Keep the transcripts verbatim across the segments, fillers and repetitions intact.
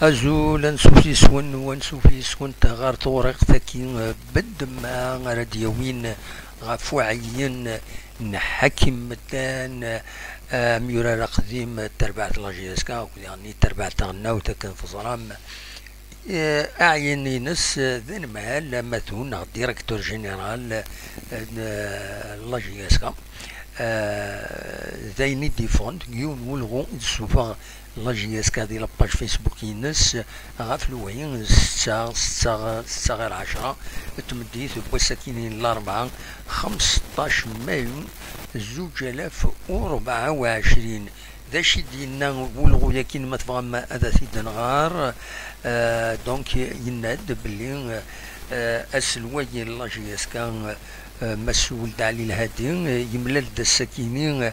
Azul, ansuf yes-wen, u ansuf yes-went ɣer tewriqt-agi, eh, beddemma ara d-yawin ɣef uɛeyyen n Ḥakim Meddan, eh, amyurar aqdim n terbaɛt n la J S K, akked diɣen terbaɛt taɣelnawt, akken teẓram. Eh, aɛeyyen-ines, eh, d anemhal amatu neɣ directeur général, eh, n, eh, la J S K. Eh, d ayen i d-yeffɣen deg yiwen n welɣu i d-tessufeɣ la J S K di la page Facebook-ines ɣef lewhi setta, setta, setta ɣer ɛecra n tmeddit n wass-akini n larebɛa, xemseṭṭac mayu zuǧ alaf u rebɛa u ɛecrin. D acu i d-yenna welɣu-yakin, ma tebɣam ad t-id-nɣer? Eh, donc, yenna-d belli, eh, aselway n la J S K, eh, Mass Weld Ɛli Lhadi, eh, yemlal-d ass-akini, eh,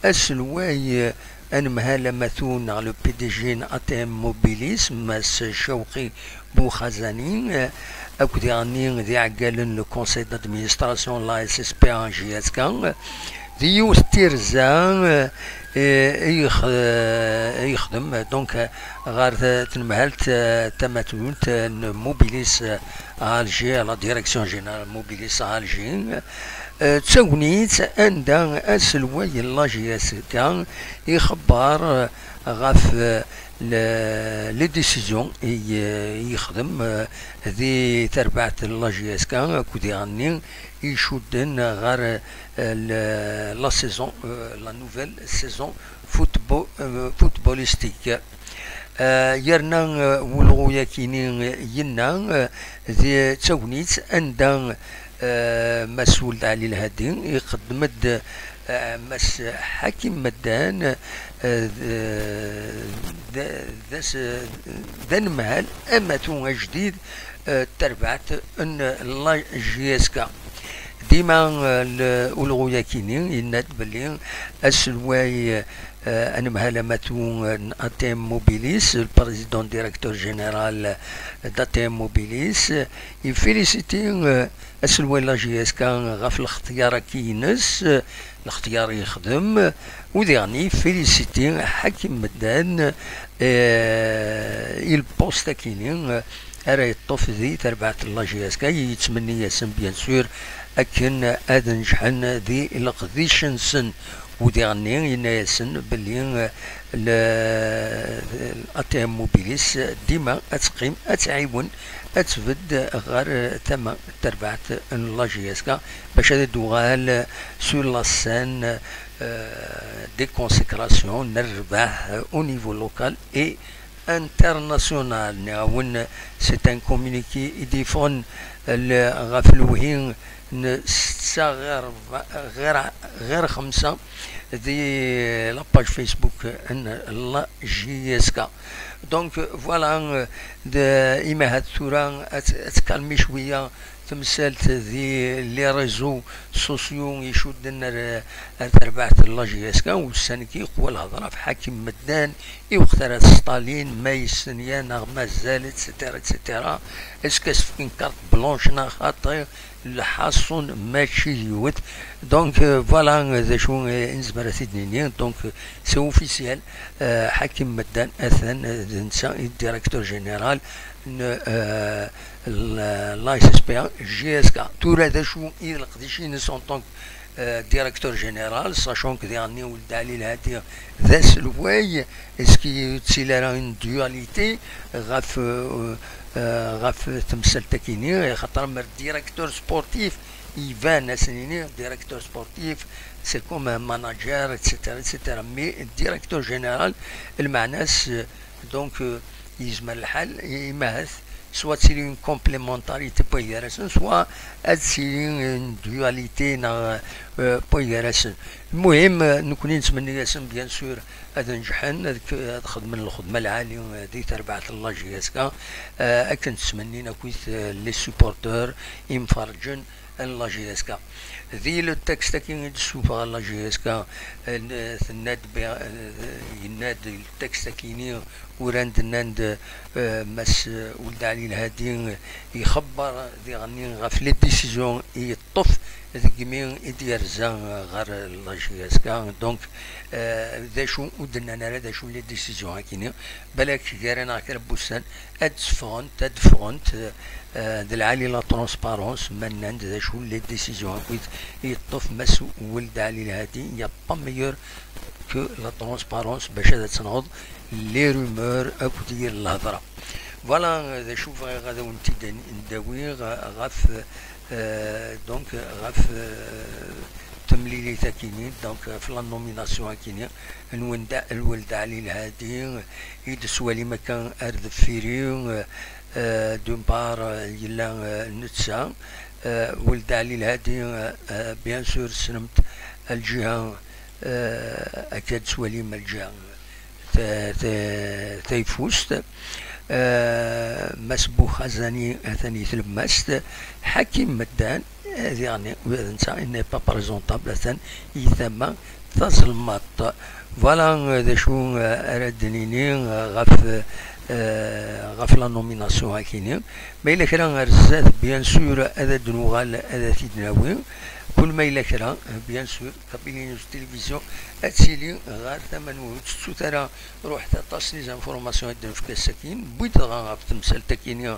aselway, eh, anemhal amatu neɣ le P D G n A T M Mobilis, Mass Cawqi Buxazani, eh, akked diɣenni d iɛeggalen n le conseil d'administration n la S S P A J S K, eh, di yiwet n tirza, eh, eh, i yex-, eh, i yexdem, donc, eh, ɣer t-, tnemhalt, eh, tamatunt, eh, n Mobilis, eh, à Alger, la direction générale Mobilis à Alger, eh, d tagnit anda aselway n la J S K ixebber, eh, ɣef, eh, le, les décisions i, eh, yexdem, eh, di terbaɛt n la J S K akked diɣenni icudden ɣer, eh, le, la saison, eh, la nouvelle saison football, eh, footballistique. Eh, yerna, eh, welɣu-yakini, eh, yenna, eh, di tagnit anda, eh, Mass Weld Ɛli Lhadi iqeddem-d, eh, Mass Ḥakim Meddan, eh, d, d, d as-, d anemhal amatu ajdid, eh, n terbaɛt n la J S K. Dima, eh, l-, ulɣu-yakini yenna-d belli aselway, eh, anemhal amatu, eh, n A T M Mobilis, le président directeur général d'A T M Mobilis, yeffilisiti, eh, aselway n la J S K ɣef lextyar-agi-ines, eh, lextyar yexdem, u diɣen yeffilisiti Ḥakim Meddan, eh, i lpost-akini, eh, ara yeṭṭef di terbaɛt n la J S K, yettmenni-yasen, bien sûr, akken ad nǧeḥen di leqdic-nsen. U diɣenni yenna-yasen belli, eh, le, A T M Mobilis dima ad teqqim, ad tɛiwen, ad tbedd ɣer tama n terbaɛt n la J S K, bac ad d-tuɣal sur la scène, eh, des consécrations n rrbeḥ, eh, au niveau local et international. Nniɣ-awen, c'est un communiqué i d-yeffɣen l-, ɣef lewhi n setta ɣer, ɣer, ɣer xemsa di la page Facebook n la J S K. Donc, voilà, euh, d-, imahat tura ad, ad tkalmi cwiya temsalt di les réseaux sociaux icudden ar, ar terbaɛt n la J S K, ussan-agi qwa lhedra ɣef Ḥakim Meddan, i weqt ara s-Stalin, ma yessen ya neɣ mazal, et cetera, et cetera. Est-ce que as-fken carte blanche neɣ xaṭi? Lḥaṣun mačči yiwet. Donc, euh, voilà, euh, d acu, euh, i nezmer ad t-id-nini. Donc, euh, c'est officiel. Euh, Ḥakim Meddan atan, euh, d netta i d directeur général n, euh, la, la S S P A J S K. Tura d acu i d leqdic-ines en tant que, euh, directeur général, sachant que diɣenni Weld Ɛli Lhadi d aselway, est-ce qu'il y a une dualité ɣef, euh, euh, ɣef temsalt-agi-nni, xaṭer mer directeur sportif, iban, ad s-nini, directeur sportif, c'est comme un manager, et cetera, et cetera. Mais directeur général, lmeɛna-s, euh, donc, euh, yezmer lḥal, imahat, soit ad tili une complémentarité n waygar-asen, soit ad tili une dualité neɣ, euh, n waygar-asen. Lmuhim, euh, nekkni nettmenni-asen, bien sûr, ad nǧeḥen, ad k-, ad xedmen lxedma lɛali, euh, di terbaɛt n la J S K, euh, akken ttmennin akkit, euh, les supporters, imferrǧen n la J S K. Di le texte-agi i d-ssufeɣ la J S K, euh, n-, tenna-d bi-, euh, yenna-d le texte-agi-ni uran-d, nnan-d, euh, Mass, euh, Weld Ɛli Lhadi, euh, ixebber diɣenni ɣef les décisions i yeṭṭef degmi i d-yerza ɣer la J S K. Donc, euh, d acu ur d-nnan ara, d acu les décisions akini, balak gar-aneɣ kra n wussan ad d-ffɣent, ad d-ffɣent, euh, d lɛali la transparence, ma nnan-d d acu les décisions akkit yeṭṭef Mass Weld Ɛli Lhadi, il y a pas meilleur que la transparence bac ad tenɣeḍ les rumeurs akked yir lhedra. Voilà, d acu bɣiɣ ad awen-t-id-ndawiɣ ɣef, euh, donc, ɣef, euh, temlilit akini, donc ɣef la nomination akini n Wenda-, Lwelda Ɛli Lhadi, i d-swalim akka ar deffir-i, euh, d'une part, euh, yella, euh, netta, euh, Weld Ɛli Lhadi, euh, euh, bien sûr, tessnemt lǧiha, euh, akka d-swalim lǧiha ta-, ta-, tayeffust, euh, Mass Buxazani atan i tlemmast, Ḥakim Meddan, eh, diɣen, ula d netta, il n'est pas présentable, atan i tama tazelmaḍt. Voilà, euh, d acu, euh, ara d-nini, euh, ɣef, euh, ɣef la nomination akini. Ma yella kra ar zdat, bien sûr, ad d-nuɣal ad t-id-nawi. Kul ma yella kra, euh, bien sûr, Kabylie News Télévision ad tili ɣer tama-nwen. Ur ttettut ara, ruḥet aṭas n les informations i d-nefka ass-akin. Wwid dɣa ɣef temsalt akini,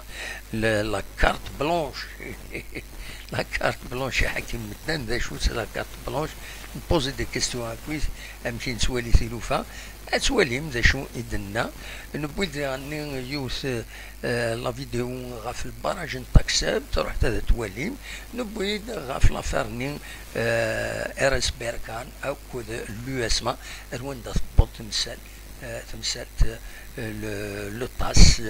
la, la carte blanche. La carte blanche i Ḥakim Meddan, d acu-tt la carte blanche? Npozi des questions akkit, amek i nettwali tilufa? Ad twalim d acu i d-nenna. Newwi-d daɣen yiwet, euh, la vidéo ɣef lbaraj n Takseb, ruḥet ad twalim. Newwi-d ɣef l'affaire-nni, euh, R S Berkane akked l'U S M A, ar wanda tewweḍ temsal, euh, temsalt, euh, le, le tas,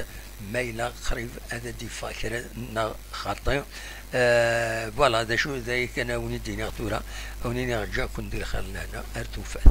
ma yella qrib ad d-iffeɣ kra neɣ xaṭi. Euh, voilà, d acu, d aya kan a wen-id-iniɣ tura, a wen-iniɣ ǧǧan-ken di lxir n lehna, ar tufat.